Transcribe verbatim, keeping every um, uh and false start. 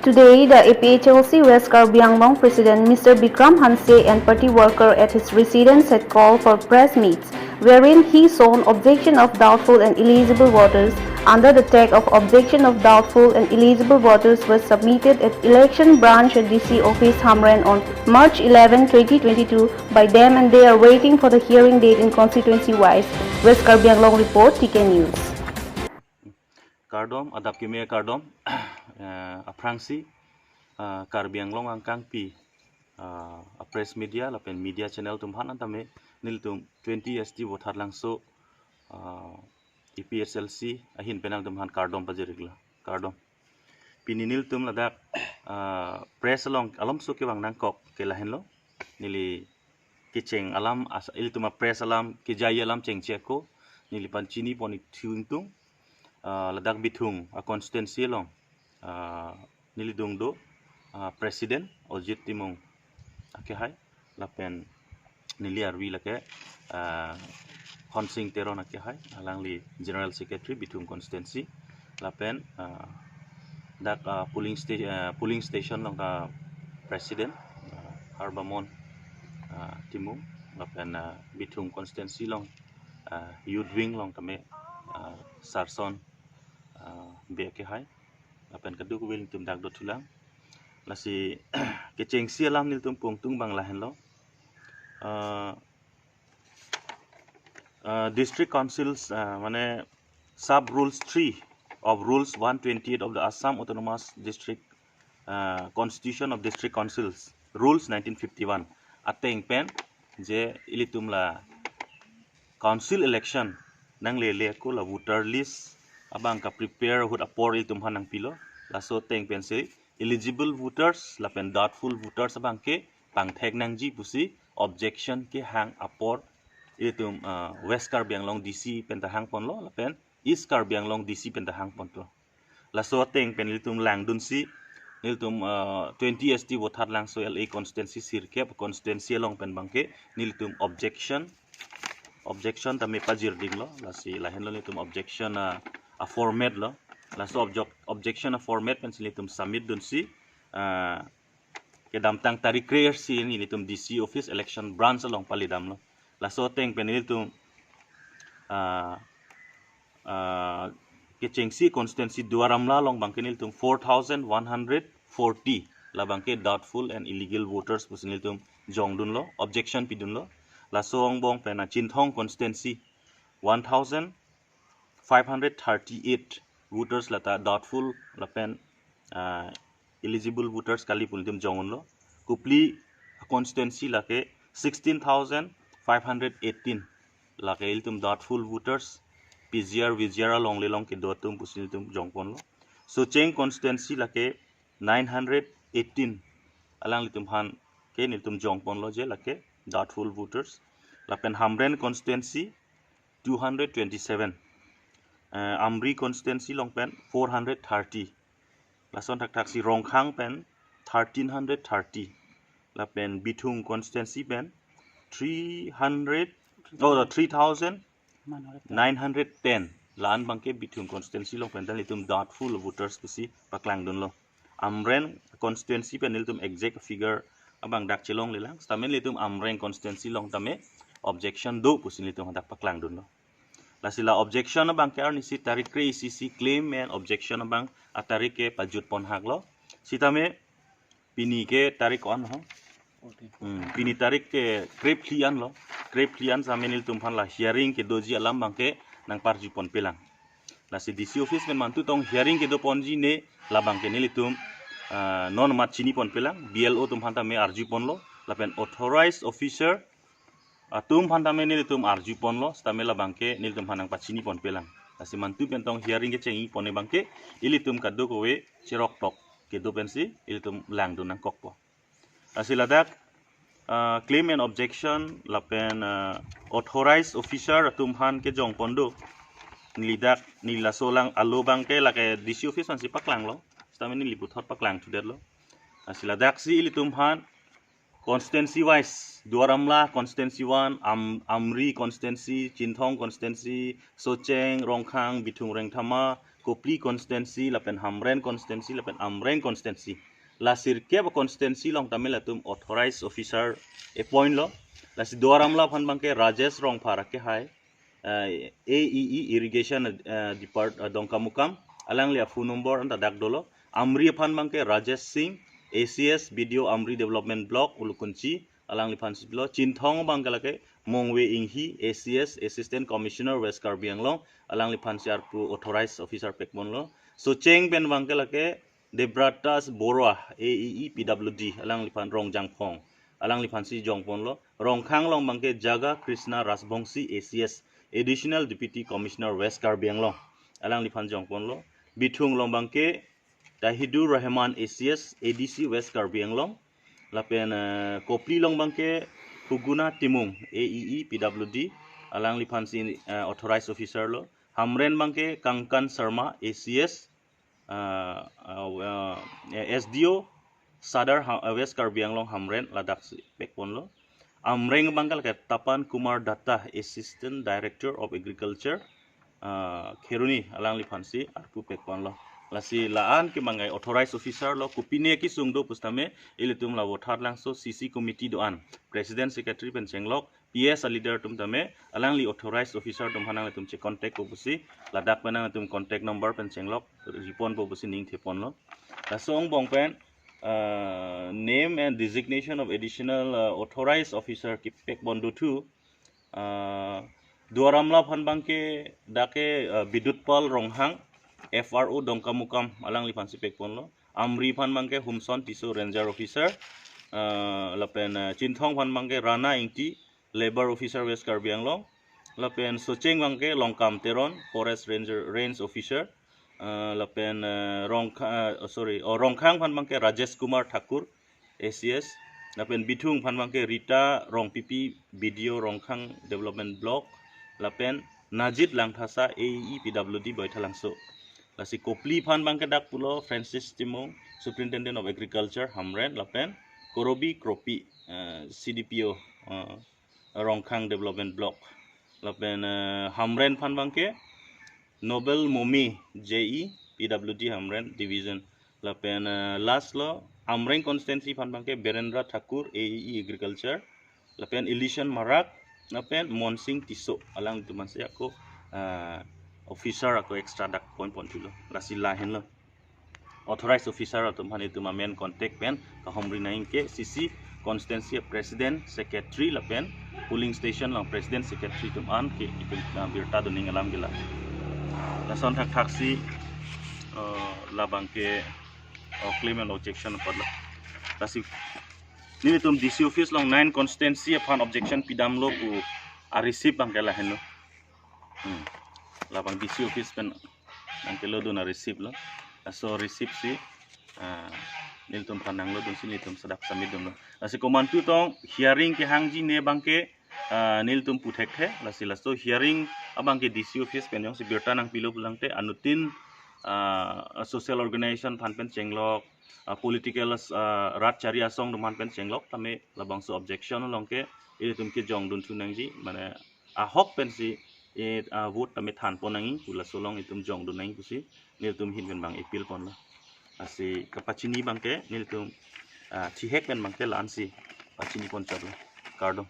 Today, the A P H L C West Karbi Anglong President Mister Bikram Hanse and party worker at his residence had called for press meets, wherein he sound objection of doubtful and eligible voters. Under the tag of objection of doubtful and eligible voters was submitted at Election Branch at D C Office Hamren on March eleven, twenty twenty-two by them, and they are waiting for the hearing date in constituency wise. West Karbi Anglong Report, T K News. Kardom, adap keme kardom. Eh, aphrangsi, ah, Karbi Anglong angkangpi, ah, a press media lapen media channel atum aphan tame nelitum twenty S T Vothatlangso, ah, A P H L C ahin pen nangtumphan kardom pajir-iklo. Kardom. Pini nelitum ladak, ah, press along alomso kevang nangkok ke lahenlo. Neli kecheng alam as ilitum a press alam kejai alam chengche ako, neli pachini pon-ik thu ingtung, ah, ladak Bithung a constituency along, ah, neli dung do, ah, President Ojit Timung akehai, lapen neli arvi lake, ah, Honsing Teron akehai, alangli General Secretary Bithung constituency, lapen, ah, dak, ah, polling sta-, ah, polling station along ka President, ah, Harbamon, ah, Timung, lapen, ah, Bithung constituency along, ah, Youth Wing along tame, ah, Sarson, ah, Bey akehai, lapen kadokave ilitum dak dothulang. Lasi kechengsi alam nelitum pu ingtung abang lahenlo. Ah, ah, District Councils, ah, mane sub rules three of rules one twenty-eight of the Assam Autonomous District, ah, Constitution of District Councils, rules nineteen fifty-one ateng pen je ilitum la council election nanglele ako la voter list abang ka prepare ahut apor ilitum aphan nangpilo. Laso ateng pensi eligible voters lapen doubtful voters abangke pangthek nangji pusi objection kehang apor ilitum, ah, West Karbi Anglong D C pen ta hangponlo lapen East Karbi Anglong D C pen ta hangponlo. Laso ateng pen ilitum langdunsi, ilitum, ah, twenty S T Vothatlangso L A constituency sirkep constituency along pen abangke nelitum objection, objection tame pajirdinglo. Lasi lahenlo nelitum objection, ah, a format lo. Laso objec-, objection a format pensi nelitum submit dunsi, ah, kedamtang tarik kre-arsi nelitum D C office election branch along palidamlo. Laso ateng pen nelitum, ah, ah, kechengsi constituency Duar Amla along abangke nelitum four thousand one hundred forty, labangke doubtful and illegal voters pusi nelitum jongdunlo, objection pidunlo. Laso angbong pen a Chinthong constituency one thousand five hundred thirty-eight voters lata doubtful lapen, ah, eligible voters kali pu nelitum jongdunlo. Kopili constituency lake sixteen thousand five hundred eighteen, lake ilitum doubtful voters, P G R, V G R along lelong kedo atum pusi nelitum jongponlo. Socheng constituency lake nine hundred eighteen, alanglitum aphan ke nelitum jongponlo je lake doubtful voters. Lapen Hamren constituency two hundred twenty-seven, eh, Amri constituency along pen four hundred thirty, lason thakthaksi Rongkhang pen thirteen hundred thirty, lapen Bithung constituency pen three hundred, oh, three thousand nine hundred ten. La-an abangke Bithung constituency along pen ta nelitum doubtful voters pusi paklangdunlo. Amren constituency pen nelitum exact figure abang dak chelonglelang, sitame nelitum Amren constituency along tame objection do pusi nelitum hadak paklangdunlo. Lasi la objection abangke arnisi tarik kre-isi si claim and objection abang atarik ke pajutpon haklo. Sitame pini ke tarik ko-an ho? Hmm, pini tarik ke krephli anlo. Krephli an sitame nelitum aphan la hearing kedoji alam abangke nangparjuponpelang. Lasi D C office pen mantu tong hearing kedoponji ne labangke nelitum, ah, non amat chiniponpelang, B L O atum aphan tame arjuponlo, lapen authorized officer atum aphan tame nelitum arjuponlo, sitame labangke nelitum aphan nangpachiniponpelang. Lasi mantu pen tong hearing kechengponji abangke ilitum kadokave cheroktok kedo pensi ilitum langdun nangkokpo. Lasi ladak, ah, claim and objection lapen, ah, authorized officer atum aphan kejongpon do. Neli dak, neli laso alang alo abangke lake D C office aphansi paklanglo. Sitame neli puthot paklangthudetlo. Lasi ladaksi ilitum aphan Constituency wise, Duar Amla constituency one, Am, Amri constituency, Chinthong constituency, Socheng, Rongkhang, Bithung Rengthama, Kopili constituency, lapen Hamren constituency, lapen Amreng constituency. La sirkep constituency along tame latum authorized officer appoint lo. Lasi Duar Amla aphan abangke Rajesh Rongphar akehai, uh, A E E Irrigation, uh, Depart, uh, Dongkamukam, alangli a phone number anta dak dolo. Amri aphan abangke Rajesh Singh, A C S, B D O Amri Development Block, Ulukunchi, alangliphan si lo. Chinthong abangke lake Mongve Inghi, A C S, Assistant Commissioner West Karbi Anglong, alangliphan si arpu authorized officer pekponlo. Socheng pen abangke lake Debratas Borua, A E E P W D, alangliphan Rongjangphong, alangliphan si jongponlo. Rongkhang along abangke Jaga Krishna Rajbongsi, A C S, Additional Deputy Commissioner West Karbi Anglong, alangliphan jongponlo. Bithung along abangke Tahidur Rahman, A C S, A D C West Karbi Anglong, lapen, eh, Kopili along abangke Huguna Timung, A E E P W D, alangliphan si, eh, authorized officer lo. Hamren abangke Kangkan Sharma, A C S, uh, uh, uh, S D O Sadar Ha-, uh, West Karbi Anglong Hamren, ladak si pekponlo. Amreng abangke lake Tapan Kumar Datta, Assistant Director of Agriculture, uh, Kheroni, alangliphan si arpu pekponlo. Lasi la-an ke mangai authorized officer lo, kopine kesung do pusitame ilitum la Vothatlangso C C committee do-an, President, Secretary pen chenglok, P S a leader atum tame, alangli authorized officer atum aphan nangtum che contact po pusi, ladak pen nangtum contact number pen chenglok, ripon po pusi ning theponlo. Laso angbong pen, uh, name and designation of additional, uh, authorized officer kepekpon dothu, uh, Duar Amla aphan abangke dak ke, uh, Bidutpal Ronghang, F R O Dongkamukam, alangliphan si pekponlo. Amri aphan abangke Humson Tisso, Ranger Officer, uh, lapen, uh, Chinthong aphan abangke Rana Ingti, Labour Officer West Karbi Anglong, lapen Socheng abangke Longkam Teron, Forest Ranger, Range Officer, uh, lapen, uh, Rongkha-, uh, sorry, oh, Rongkhang aphan abangke Rajesh Kumar Thakur, A C S, lapen Bithung aphan abangke Rita Rongpipi, B D O Rongkhang Development Block, lapen Najit Langthasa, A E E P W D Baithalangso. Lasi Kopili aphan abangke dak pulo Francis Timung, Superintendent of Agriculture, Hamren, lapen Korobi Kropi, eh, C D P O, eh, Rongkhang Development Block. Lapen, eh, Hamren aphan abangke Noble Momi, J E, P W D Hamren Division. Lapen, eh, last lo, Amreng constituency aphan abangke Birendra Thakur, A E E Agriculture, lapen Elysian Marak, lapen Monsing Tisso, alangtum aphan si ako, eh, officer ako extra dak point ponthulo. Lasi lahenlo. Authorized officer atum aphan itum amen contact pen kahomri nangji ke C C constituency president, secretary lapen polling station along president, secretary atum an ke itum, uh, birta doning alam ke la. Lason thakthak si, uh, labangke, uh, claim and objection apotlo. Lasi nelitum D C office along nine constituency aphan objection pidamlo pu a receipt abangke lahenlo. Hmm. Labang D C office pen nangkelodun a receipt lo. Laso receipt si, ah, nelitum aphan nanglodun si nelitum ladak submit dunlo. Lasi komantu tong hearing kehangji ne abangke, ah, nelitum pu thekthe. Lasi laso hearing abangke D C office pen jongsi birta nangpilo pulangte anuttin, ah, social organization aphan pen chenglok, ah, political, ah, rat chari asong atum aphan pen chenglok tame labangso objection along ke ilitum kejongdunthu nangji, mane ahok pensi, eh, ah, vote tame thanpon nangji pu laso along itum jongdun nangji pusi nelitum ahin pen abang appeal ponlo. Lasi kapachini abangke nelitum, ah, thihek pen abangke la-ansi pachini ponchotlo. Kardom.